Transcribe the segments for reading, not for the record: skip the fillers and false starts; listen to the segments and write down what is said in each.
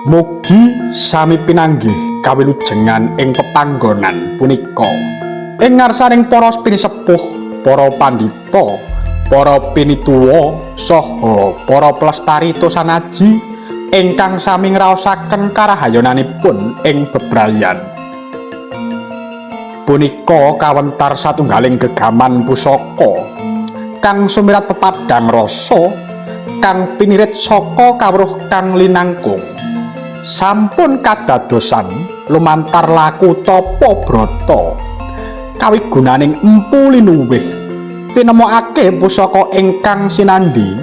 Mugi sami pinanggih kawilujengan ing pepanggonan punika. Ing ngarsaning para pinisepuh, para pandhita, para pinituwa saha para pelestari tosanaji ingkang sami ngraosaken karahayonanipun ing bebrayan. Punika kawentar satunggaling gegaman pusaka kang sumirat pepadhang rasa kang pinirit saka kawruh kang linangkung. Sampun kadadosan lumantar laku tapa brata kawigunaning empu linuwih tinemokake pusaka ingkang sinandhi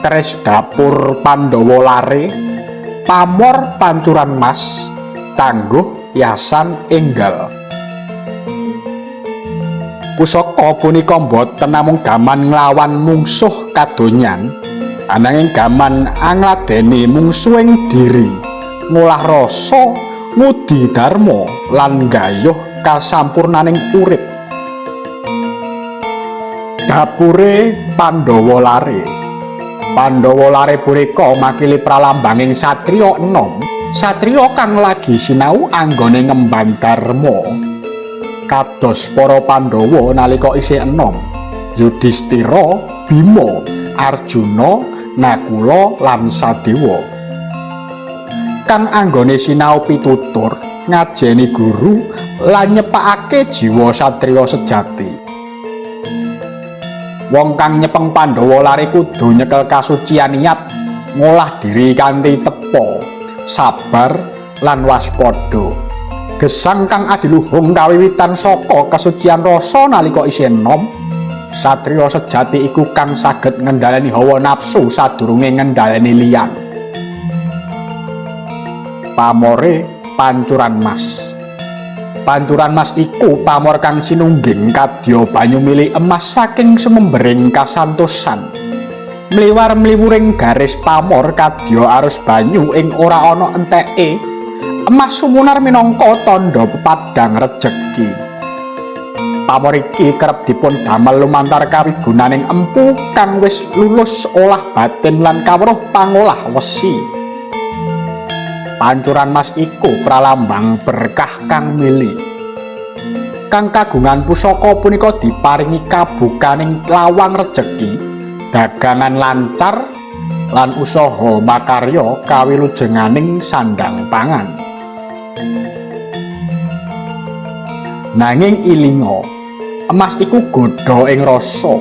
keris dapur Pandhawa lare, pamor pancuran mas, tangguh yasan enggal. Pusaka punika boten namung gaman nglawan mungsuh kadonyan, ananging gaman angladeni mungsuhing diri, ngolah rasa, ngudi dharma lan nggayuh kasampurnaning urip. Dapure Pandhawa lare. Pandhawa lare punika makili pralambanging satriya enom, satriya kang lagi sinau anggone ngemban dharma. Kados para Pandhawa nalika isih enom, Yudhistira, Bima, Arjuna, Nakula lan Sadewa. Kang anggone sinau pitutur, ngajeni guru lan nyepakake jiwa satriya sejati. Wong kang nyepeng Pandhawa lare kudu nyekel kasucian niat, ngolah diri kanthi tepa, sabar lan waspada. Gesang kang adiluhung kawiwitan saka kesucian rasa nalika isih enom. Satriya sejati iku kang saged ngendhaleni hawa nafsu sadurunge ngendhaleni liyan. Pamore pancuran mas. Pancuran mas iku pamor kang sinungging kadya banyu mili emas saking sumembering kasantosan. Mliwar mliwuring garis pamor kadya arus banyu ing ora ana enteke. Emas sumunar minangka tandha pepadhang rejeki. Pamor iki kerep dipun damel lumantar kawigunaning empu kang wis lulus olah batin lan kawruh pangolah wesi. Pancuran mas iku pralambang berkah kang mili. Kang kagungan pusaka punika diparingi kabukaning lawang rejeki, dagangan lancar lan usaha makarya kawilujenganing sandang pangan. Nanging ilinga, emas iku godha ing rasa.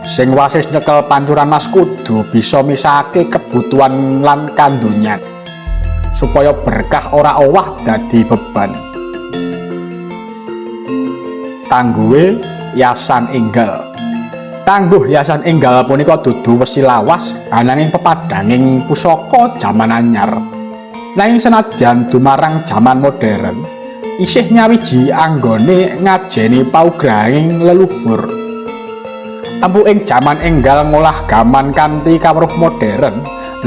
Sing wasis nyekel pancuran mas kudu bisa misahake kebutuhan lan kandonyan supaya berkah ora owah dadi beban. Tangguhe yasan enggal. Tangguh yasan enggal punika dudu wesi lawas ananging pepadhanging pusaka jaman anyar. Nanging senadyan dumarang jaman modern, isih nyawiji anggone ngajeni paugrahing leluhur. Empu ing jaman enggal ngolah gaman kanthi kawruh modern,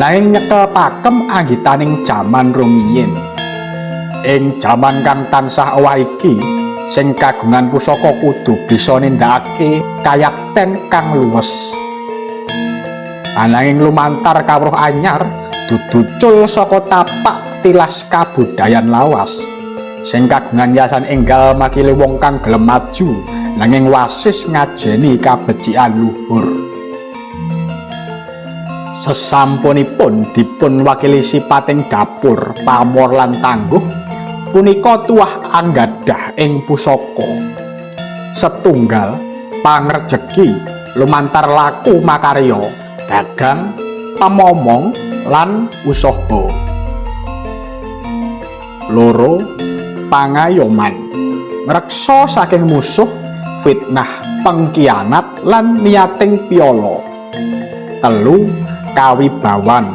nanging nyekel pakem anggitaning jaman rumiyin. Ing jaman kang tansah owah iki, sing kagungan pusaka kudu bisa nindakake kayakten kang luwes. Ananging lumantar kawruh anyar dudu cul saka tapak tilas kabudayan lawas. Sing kagungan yasan enggal makili wong kang gelem maju nanging wasis ngajeni kabecikan luhur. Sesampunipun dipun wakili sipating dapur, pamor lan tangguh, punika tuah anggadah ing pusaka. Setunggal pangrejeki lumantar laku makarya, dagang, pemomong lan usaha. Loro, pangayoman, ngreksa saking musuh, fitnah, pengkhianat lan niating piala. Telu, kawibawan,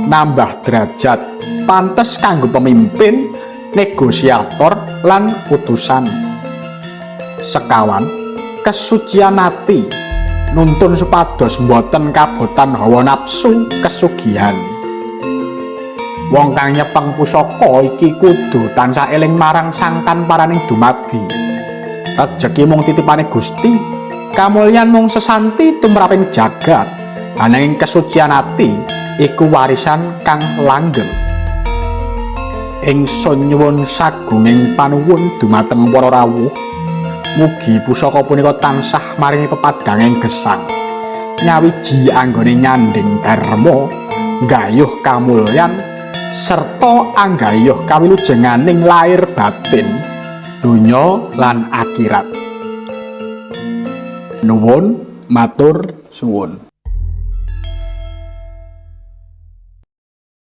nambah derajat, pantes kanggo pemimpin, negosiator lan utusan. Sekawan, kesucian ati, nuntun supados mboten kabotan hawa nafsu kesugihan. Wong kang nyepeng pusaka iki kudu tansah eling marang sangkan paraning dumadi. Rejeki mung titipane Gusti, kamulyan mung sesanti tumraping jagat, ananging kesucian ati iku warisan kang langgeng. Ingsun nyuwun sagunging panuwun dumateng para rawuh. Mugi pusaka punika tansah maringi pepadhanging gesang. Nyawiji anggone nyanding dharma, nggayuh kamulyan serta anggayuh kawilujenganing lair batin, donya lan akhirat. Nuwun matur suwun.